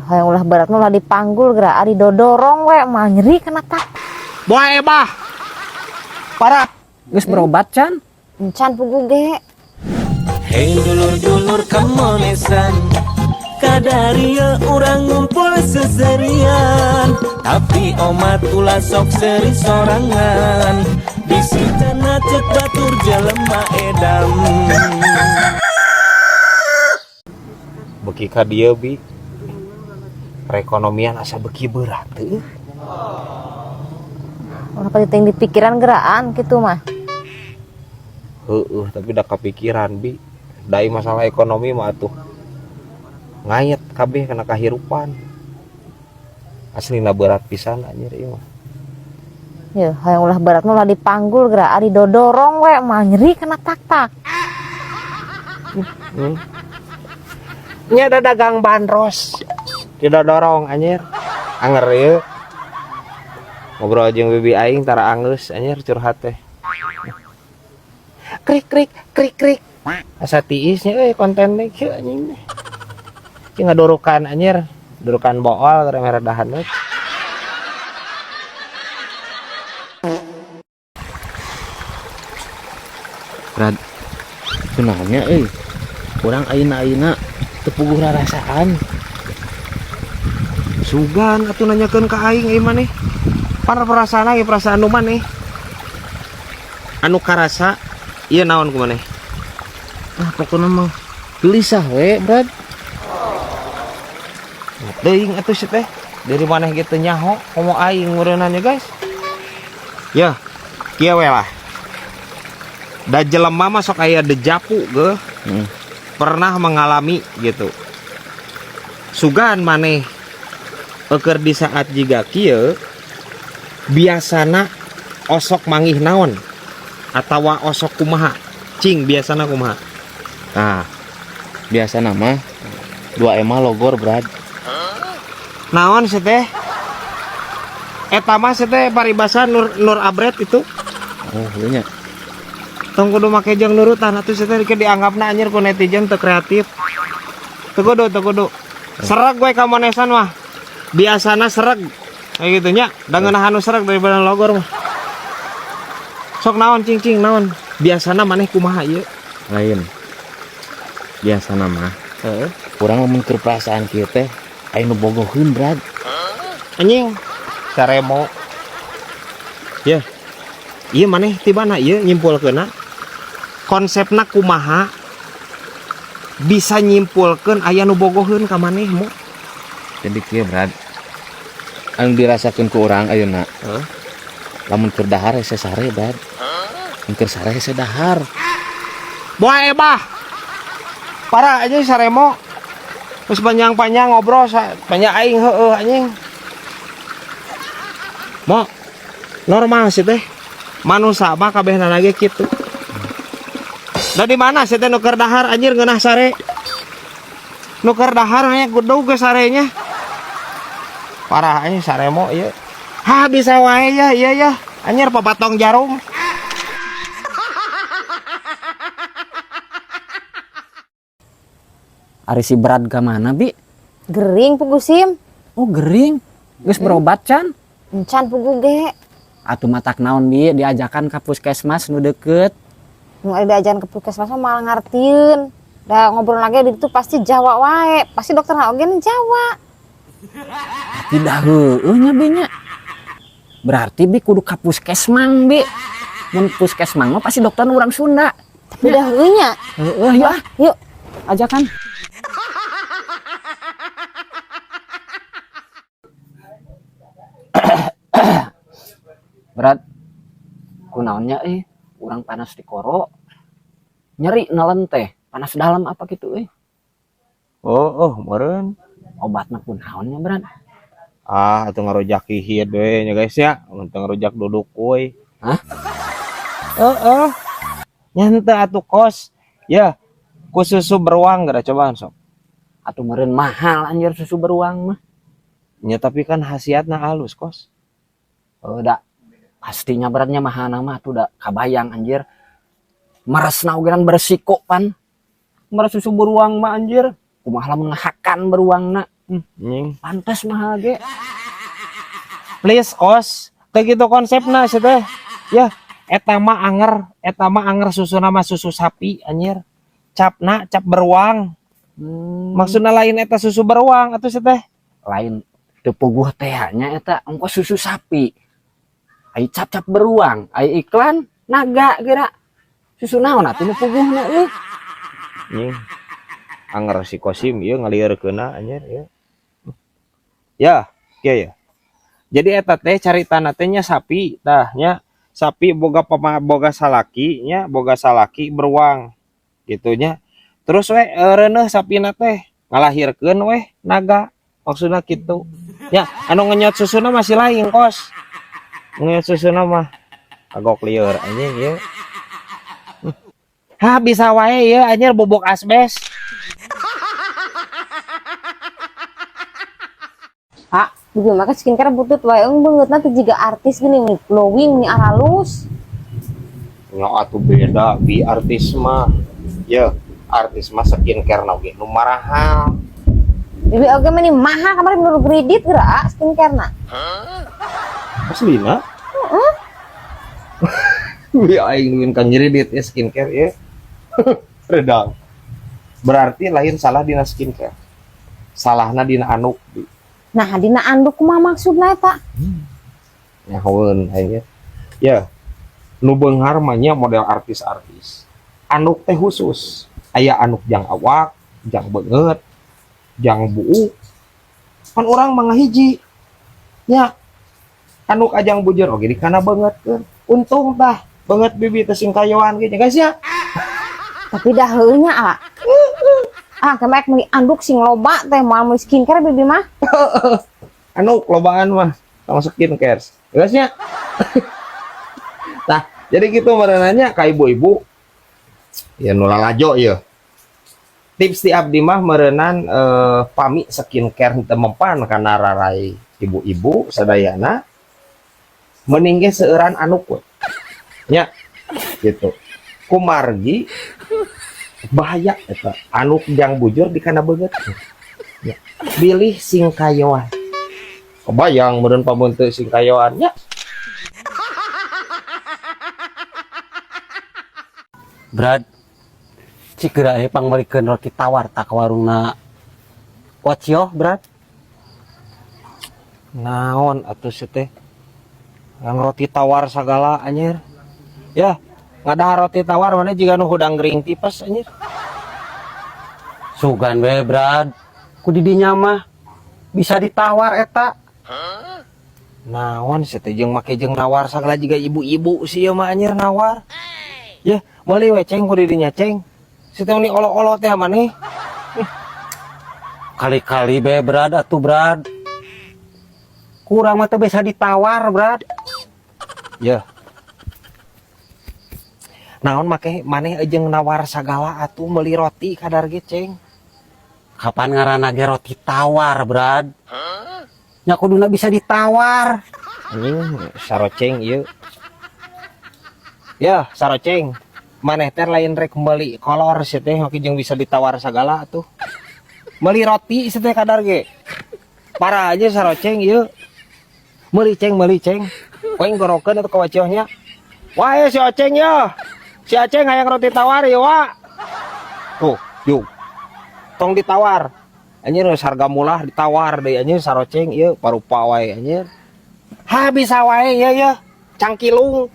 Hayang ulah berat mah ulah dipanggul geura ari dodorong we mah nyeri kana tak. Boe bah. Parah. Geus berobat can? Encan pugu ge. Hei dulur-dulur kemonesan, kadaria urang ngumpul seserian. Tapi omat ulah sok seri sorangan, bisi cenah cek batur jelema edam. Beki ka dieu bi. Perekonomian asa beki berat teu. Ulah pati di pikiran geraan gitu mah. Heueuh, tapi da kapikiran bi. Dai masalah ekonomi mah atuh ngayet kabeh kana kahirupan. Aslina berat pisan anjir ieu mah. Ya, hayang ulah berat mah ulah dipanggul geura ari dodorong we mah nyeri kana tak-tak. Nya ada dagang bandros. Didodorong anjir. Anger ieu. Ngobrol jeung bibi aing tara anggeus anjir curhat teh. Krik krik krik krik. Asa tiis nya euy konten teh kieu anjing teh. Cing ngadurukan anjir, durukan bool tara meredahan we. Rad, kunaonnya euy? Urang ayeuna-ayeuna teu puguh rarasaan. Sugan atuh nanyakeun ka aing euy maneh. Par perasaan ge perasaan nu maneh. Anu karasa ieu naon ku maneh? Ah, pokona mah gelisah we, Brad. Teuing atuh si teh. Dari maneh ge teu nyaho komo aing meureunana guys. Ya, kieu we lah. Da jelema mah sok aya dejapu geuh. Pernah mengalami gitu. Sugan maneh eukeur di saat jiga kieu biasana osok manggih naon atawa osok kumaha? Cing biasana kumaha? Nah, biasana mah dua ema logor, Brad. Naon sih teh? Eta mah sih teh paribasa nur abret itu. Oh, ieu nya. Tong kudu make jeung nurutan atuh sih teh dianggapna anjir ku netizen teu kreatif. Teu kudu, teu kudu. Sereg we ka monesan mah. Biasana sereg kayak gitu nya, da ngeunahan nu sereg daripada logor mah. Sok naon cing-cing naon? Biasana maneh kumaha ieu? Lain. Biasana mah. Heeh. Urang lamun keur perasaan kieu teh aya nu bogoheun, Brad. Anjing. Saremo. Yeuh. Ieu maneh ti mana ieu nyimpulkeunna? Konsepna kumaha bisa nyimpulkeun aya nu bogoheun ka maneh mo? Jadi kieu, Brad. Anu dirasakeun ku urang ayeuna. Heeh. Lamun keur dahar hese sare, Brad. Mun keur sare hese dahar. Boe bah. Parah aja saremo. Terus panjang-panjang ngobrol banyak aing heueuh anjing. Mo normal sih teh. Manusa mah kabehna ge kitu. Da di mana sih teh nu keur dahar anjir ngeunah sare? Nu keur dahar nya gudug ge sarenya. Parah anjing saremo ieu. Hah bisa wae ya iya ya. Anjir papatong jarum. Ari si Brad ka mana, Bi? Gering pugu sim. Oh, gering. Geus berobat can? Encan pugu ge. Atuh matak naon, Bi? Diajakan ka puskesmas nu deket. Nu ari diajakan ke puskesmas mah malah ngartieun. Da ngobrol lagi di ditu pasti Jawa wae. Pasti dokterna oge nu Jawa. Tidak heueuh nya, Bi nya. Berarti Bi kudu ka puskesmang, Bi. Mun puskesmang mah pasti dokter urang Sunda. Tapi dah heueuh nya. Heueuh, yuk ah. Yuk. Ajakan. Berat kunaonnya urang panas di koro nyeri nelen teh panas dalam apa gitu. Oh, oh, meureun. Obatna kunaonnya berat? Ah, atuh ngarujak hihid we nya guys ya, mun teu ngarujak duduk kuy. Hah? Heeh. Nya henteu atuh kos. Ya, ku susu beruang geura cobaan sok. Atuh meureun mahal anjir susu beruang mah. Nya tapi kan khasiatna halus kos. Oh, da pastinya beratnya mahal mah tuh da kabayang anjir. Meresna ogeran beresiko pan. Meres susu beruang mah anjir. Kumaha lamun ngahakan beruangna. Anjing. Pantes mahal ge. Please kos, teu kitu konsepna sia teh. Ya, eta mah anger susuna mah susu sapi anjir. Capna cap beruang. Maksudna lain eta susu beruang atuh sia teh. Lain teu puguh teh nya eta ongkos susu sapi. Ai cap-cap beruang, ai iklan naga geura. Susu naon atuh nu puguhna euy? Anjing. Anger si Kosim ieu ngalieurkeunna anjir ieu. Ya, kieu ya. Jadi eta teh caritana teh nya sapi tah nya. Sapi boga boga salaki nya, boga salaki beruang gitu nya. Terus we reuneuh sapina teh ngalahirkeun weh naga. Maksudna kitu. Ya, anu ngenyot susuna masih lain kos. Ngenyot susuna mah agok lieur anjing ieu. Hah, bisa wae ieu anjir bubuk asbes. Pak, bibi mah skincare butut wae eung beungeutna teh jiga artis gini nih, glowing nih aralus. Nya atuh beda bi artis mah. Ya, artis mah skincare na oge nu marahal. Bibi oge mah nih mahal kamari menurut kredit geura skincare na. Aslina? Heeh. Bi aing nuin kang nyiridit ya skincare ya. Redang. Berarti lain salah dina skincare. Salahna dina anduk bi. Nah, dina anduk kumaha maksudna eta? Nyahoeun aing ya. Ya. Nu beunghar mah nya model artis-artis. Anduk teh khusus. Aya anduk jang awak, jang beungeut, jang buuk. Pan urang mah ngahiji. Nya. Anduk ajang bujur oge dikana beungeutkeun. Untung tah beungeut bibi teh sing kayoan ge guys ya. Tapi dah heueuh nya, ah. Ah, kemek meuli anduk sing loba teh moal meuli skincare bibi mah. Anduk lobaan mah sama skincare. Guys ya. Nah, jadi gitu merenanya ka ibu-ibu. Ya nu lalajo ieu. Tips ti abdi mah merenan pami skincare henteu mempan kana rarai ibu-ibu sadayana mending ge seueuran anduk we. Nya gitu. Kumargi bahaya eta anduk jang bujur dikana beungeut. Nya. Bilih sing kayoan. Kebayang meureun pameunteut sing kayoan nya. Brad, cik geura aya pangmeulikeun roti tawar tak ka warungna Wacio, Brad. Naon atuh sia teh? Yang roti tawar sagala anjir. Ya, ngadahar roti tawar mana jiga nu hudang gering tipes anjir. Sugan we, Brad. Ku di dinya mah bisa ditawar eta. Naon sia teh jeung make jeung nawar sagala jiga ibu-ibu sih ieu mah anjir nawar. Ya, meuli we ceng ku di dinya ceng. Si teh ni olo-olo teh maneh. Kali-kali be Brad atuh Brad. Kurang mah teu bisa ditawar, Brad. Ya. Naon make maneh jeung nawar sagala atuh meuli roti kadar ge ceng. Kapan ngaranna ge roti tawar, Brad? Nya kuduna bisa ditawar. Anjing saroceng ieu. Ya, saroceng. Maneh teh lain rek meuli kolor sia teh make jeung bisa ditawar sagala atuh. Meuli roti sia teh kadar ge. Parah aja saroceng ieu. Meuli ceng, meuli ceng. Koeng gorokeun atuh ka waciohnya. Wah, si Oceng ya. Si Aceng hayang roti tawar ya, Wak. Tuh, yuk. Tong ditawar. Anjir geus harga murah ditawar deui anjir saroceng ieu parupa wae anjir. Ha bisa wae ya ya. Cangkilung.